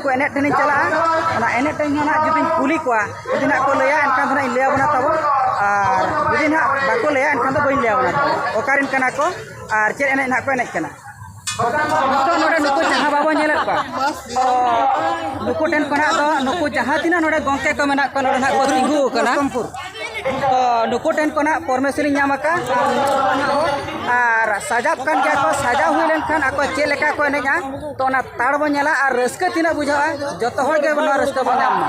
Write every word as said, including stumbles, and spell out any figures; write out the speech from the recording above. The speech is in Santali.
ᱠᱚ ᱮᱱᱮᱡ ᱴᱷᱮᱱᱤᱧ ᱪᱟᱞᱟᱜᱼᱟ᱾ ᱚᱱᱟ ᱮᱱᱮᱡ ᱴᱷᱮᱱ ᱦᱚᱸ ᱱᱟᱦᱟᱜ ᱡᱩᱫᱤᱧ ᱠᱩᱞᱤ ᱠᱚᱣᱟ, ᱡᱩᱫᱤ ᱱᱟᱦᱟᱜ ᱠᱚ ᱞᱟᱹᱭᱟ, ᱮᱱᱠᱷᱟᱱ ᱫᱚ ᱱᱟᱦᱟᱜ ᱤᱧ ᱞᱟᱹᱭ ᱟᱵᱚᱱᱟ ᱛᱟᱵᱚ, ᱟᱨ ᱡᱩᱫᱤ ᱱᱟᱦᱟᱜ ᱵᱟᱠᱚ ᱞᱟᱹᱭᱟ, ᱮᱱᱠᱷᱟᱱ ᱫᱚ ᱵᱟᱹᱧ ᱞᱟᱹᱭ ᱟᱵᱚᱱᱟ ᱛᱟᱵᱚ᱾ ᱚᱠᱟᱨᱮᱱ ᱠᱟᱱᱟ ᱠᱚ ᱟᱨ ᱪᱮᱫ ᱮᱱᱮᱡ ᱱᱟᱦᱟᱜ ᱠᱚ ᱮᱱᱮᱡ ᱠᱟᱱᱟ᱾ ᱱᱤᱛᱚᱜ ᱱᱚᱰᱮ ᱱᱩᱠᱩ ᱡᱟᱦᱟᱸ ᱵᱟᱵᱚ ᱧᱮᱞᱮᱫ ᱠᱚᱣᱟ, ᱛᱚ ᱱᱩᱠᱩ ᱴᱷᱮᱱ ᱠᱷᱚᱱᱟᱜ ᱫᱚ ᱱᱩᱠᱩ ᱡᱟᱦᱟᱸ ᱛᱤᱱᱟᱹᱜ ᱱᱚᱰᱮ ᱜᱚᱢᱠᱮ ᱠᱚ ᱢᱮᱱᱟᱜ ᱠᱚᱣᱟ, ᱱᱚᱰᱮ ᱱᱟᱦᱟᱜ ᱠᱚ ᱛᱤᱸᱜᱩ ᱟᱠᱟᱱᱟ᱾ ᱛᱚ ᱱᱩᱠᱩ ᱴᱷᱮᱱ ᱠᱷᱚᱱᱟᱜ ᱯᱚᱨᱢᱤᱥᱚᱱ ᱤᱧ ᱧᱟᱢ ᱟᱠᱟᱫᱼᱟ᱾ ᱟᱨ ᱥᱟᱡᱟᱣ ᱠᱟᱱ ᱜᱮᱭᱟ ᱠᱚ, ᱥᱟᱡᱟᱣ ᱦᱩᱭ ᱞᱮᱱᱠᱷᱟᱱ ᱟᱠᱚ ᱪᱮᱫ ᱞᱮᱠᱟ ᱠᱚ ᱮᱱᱮᱡᱼᱟ, ᱛᱚ ᱚᱱᱟ ᱛᱟᱲ ᱵᱚᱱ ᱧᱮᱞᱟ ᱟᱨ ᱨᱟᱹᱥᱠᱟᱹ ᱛᱤᱱᱟᱹᱜ ᱵᱩᱡᱷᱟᱹᱜᱼᱟ, ᱡᱚᱛᱚ ᱦᱚᱲ ᱜᱮ ᱱᱚᱣᱟ ᱨᱟᱹᱥᱠᱟᱹ ᱵᱚᱱ ᱧᱟᱢ ᱢᱟ᱾